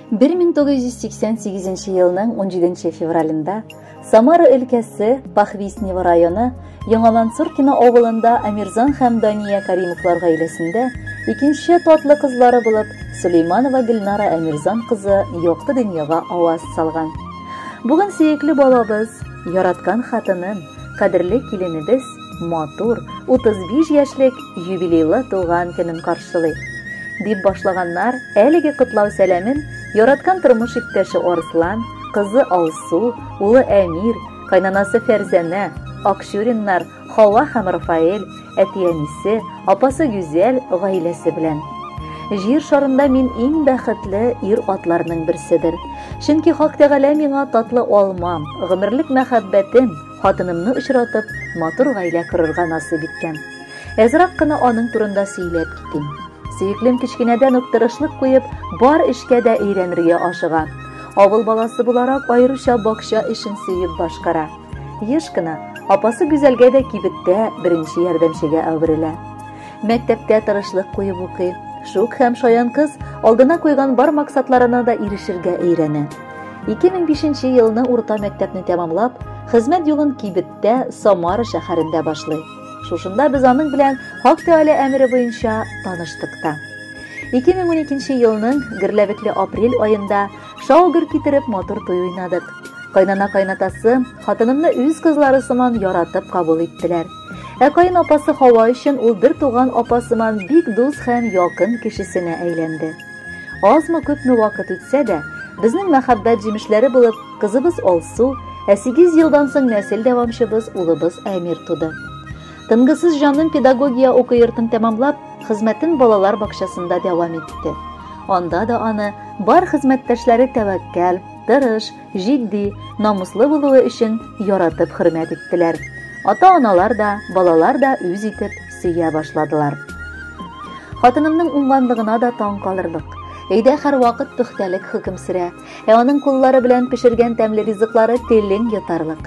1988 елның 17 февралендә Самара өлкәсе Похвистнево районы Яңа Мансуркино авылында Әмирзан һәм Дания Каримовлар гаиләсендә икенче татлы кызлары булып Сулейманова Гөлнара Әмирзан кызы якты дөньяга аваз салган. Бүген сөекле балабыз, яраткан хатыным, кадерле киленебез матур 35 яшьлек юбилейлы туган көнен каршылый. Дип башлаганнар әлеге котлау сәламен яраткан тормыш иптәше Арслан, кызы Алсу, улы Әмир, кайнанасы Фәрзәнә, Акчуриннар, Хава һәм Рафаэль, әти-әнисе, апасы Гүзәл гаиләсе белән. Җир шарында мин иң бәхетле ир-атларның берседер. Чөнки Хак Тәгалә миңа татлы алмам, гомерлек мәхәббәтем, хатынымны очратып, матур гаилә корырга насыйп иткән. Әзрәк кына аның турында сөйләп китим. Сөеклем кечкенәдән үк тырышлык куеп, бар эшкә дә өйрәнергә ашыга. Авыл баласы буларак аеруча бакча эшен сөеп башкара. Еш кына апасы Гүзәлгә дә кибеттә беренче ярдәмчегә әверелә. Мәктәптә тырышлык куеп укый. Шук һәм шаян кыз алдына куйган бар максатларына да ирешергә өйрәнә. 2005 елны урта мәктәпне тәмамлап, хезмәт юлын кибеттә Самара шәһәрендә башлый. Шушында без аның белән Хак Тәгалә әмере буенча таныштык та. 2012 елның гөрләвекле апрель аенда шау-гөр китереп матур туй уйнадык. Кайнана кайнатасы хатынымны үз кызлары сыман яратып кабул иттеләр. Ә каен апасы Хава өчен ул бер туган апасыман бик дус һәм якын кешесенә әйләнде. Азмы күпме вакыт үтсә дә, безнең мәхәббәт җимешләре булып кызыбыз Алсу, ә 8 елдан соң нәсел дәвамчыбыз улыбыз Әмир туды. Тынгысыз җаным педагогия уку йортын тәмамлап, хезмәтен балалар бакчасында дәвам итте. Анда да аны бар хезмәттәшләре тәвәккәл, тырыш, җитди, намуслы булуы өчен яратып хөрмәт иттеләр. Ата-аналар да, балалар да үз итеп сөя башладылар. Хатынымның уңганлыгына да таң калырлык. Өйдә һәрвакыт пөхтәлек хөкем сөрә, ә аның куллары белән пешергән тәмле ризыклары телең йотарлык.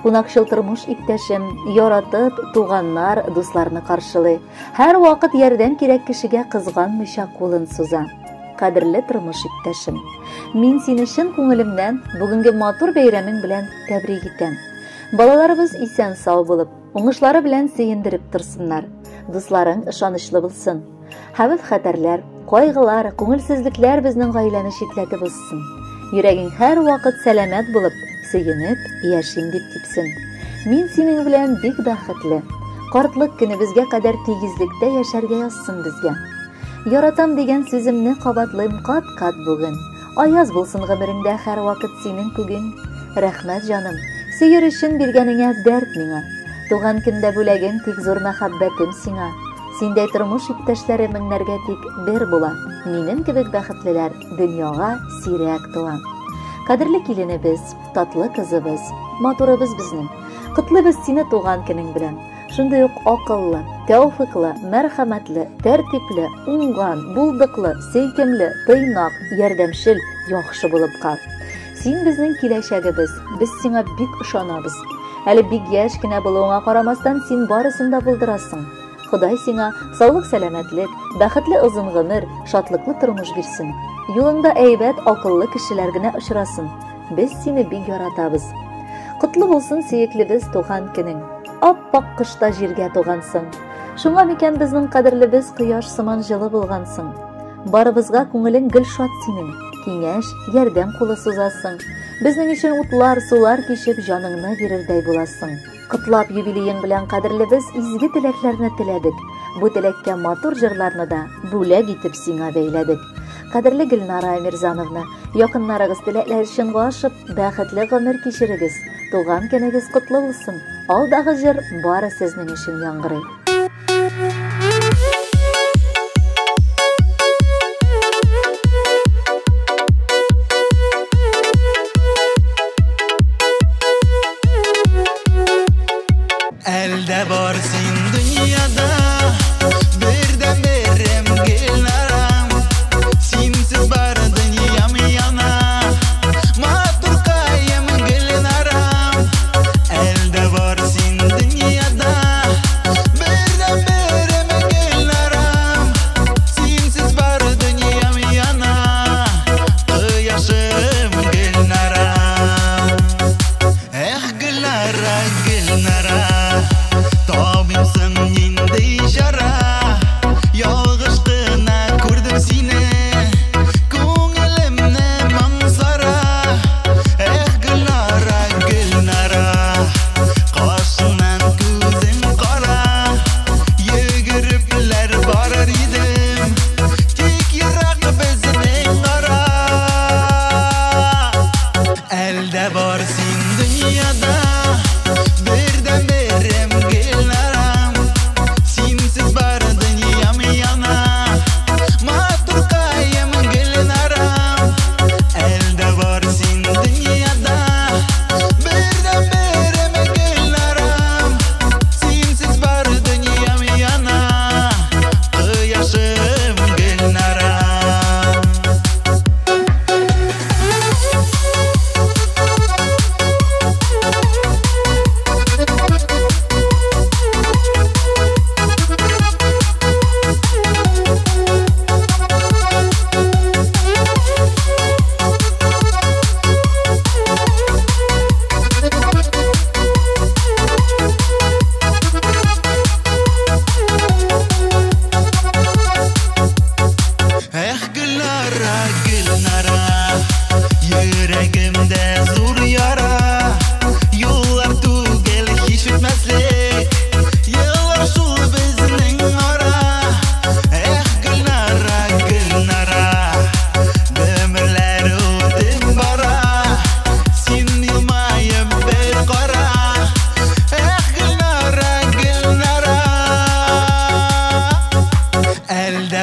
Кунакчыл тормыш иптәшем, яратып, туганнар, дусларны каршылый. Һәрвакыт ярдәм кирәк кешегә кызганмыйча кулын суза. Кадерле тормыш иптәшем, мин сине чын күңелемнән бүгенге матур бәйрәмең белән тәбрик итәм. Балаларыбыз исән сау булып, уңышлары белән сөендереп торсыннар. Дусларың ышанычлы булсын. Хәвеф-хәтәрләр, кайгылар, күңелсезлекләр безнең гаиләне читләтеп узсын. Йөрәгең һәрвакыт сәламәт булып, сөенеп, яшим дип типсен. Мин синең белән бик бәхетле. Картлык көнебезгә кадәр тигезлектә яшәргә язсын безгә. Яратам дигән сүземне кабатлыйм кат-кат бүген. Аяз булсын гомереңдә һәрвакыт синең күгең. Рәхмәт, җаным, сөер өчен биргәнеңә дәрт миңа. Туган көндә бүләгең тик зур мәхәббәтем сиңа. Синдәй тормыш иптәшләре меңнәргә тик бер була. Минем кебек бәхетлеләр дөньяга сирәк туа. Кадерле киленебез, татлы кызыбыз, матурыбыз безнең. Котлыйбыз сине туган көнең белән. Шундый ук акыллы, тәүфиклы, мәрхәмәтле, тәртипле, уңган, булдыклы, сөйкемле, тыйнак, ярдәмчел, яхшы булып кал. Син безнең киләчәгебез, без сиңа бик ышанабыз. Әле бик яшь кенә булуыңа карамастан, син барысын да булдырасың. Ходай сиңа саулык, сәламәтлек, бәхетле озын гомер, шатлыклы тормыш бирсен. Юлыңда әйбәт, акыллы кешеләр генә очрасын. Без сине бик яратабыз. Котлы булсын сөеклебез туган көнең. Ап-ак кышта җиргә тугансың. Шуңа микән безнең кадерлебез кояш сыман җылы булгансың. Барыбызга күңелең гел шат синең. Киңәш, ярдәм кулы сузасың. Безнең өчен утлар, сулар кичеп җаныңны бирердәй буласың. Котлап юбилеең белән кадерлебез изге теләкләрне теләдек. Бу теләккә матур җырларны да бүләк итеп сиңа бәйләдек. Кадерле Гөлнара Әмирзановна, якыннарыгыз теләкләр чынга ашып, бәхетле гомер кичерегез. Туган көнегез котлы булсын. Алдагы җыр бары сезнең өчен яңгырый. Әлдә бар син дөньяда, бердән-берем Гөлнарам. Синсез бар дөньям яна, матуркаем Гөлнарам. Әлдә бар син дөньяда, бердән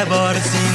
бар син.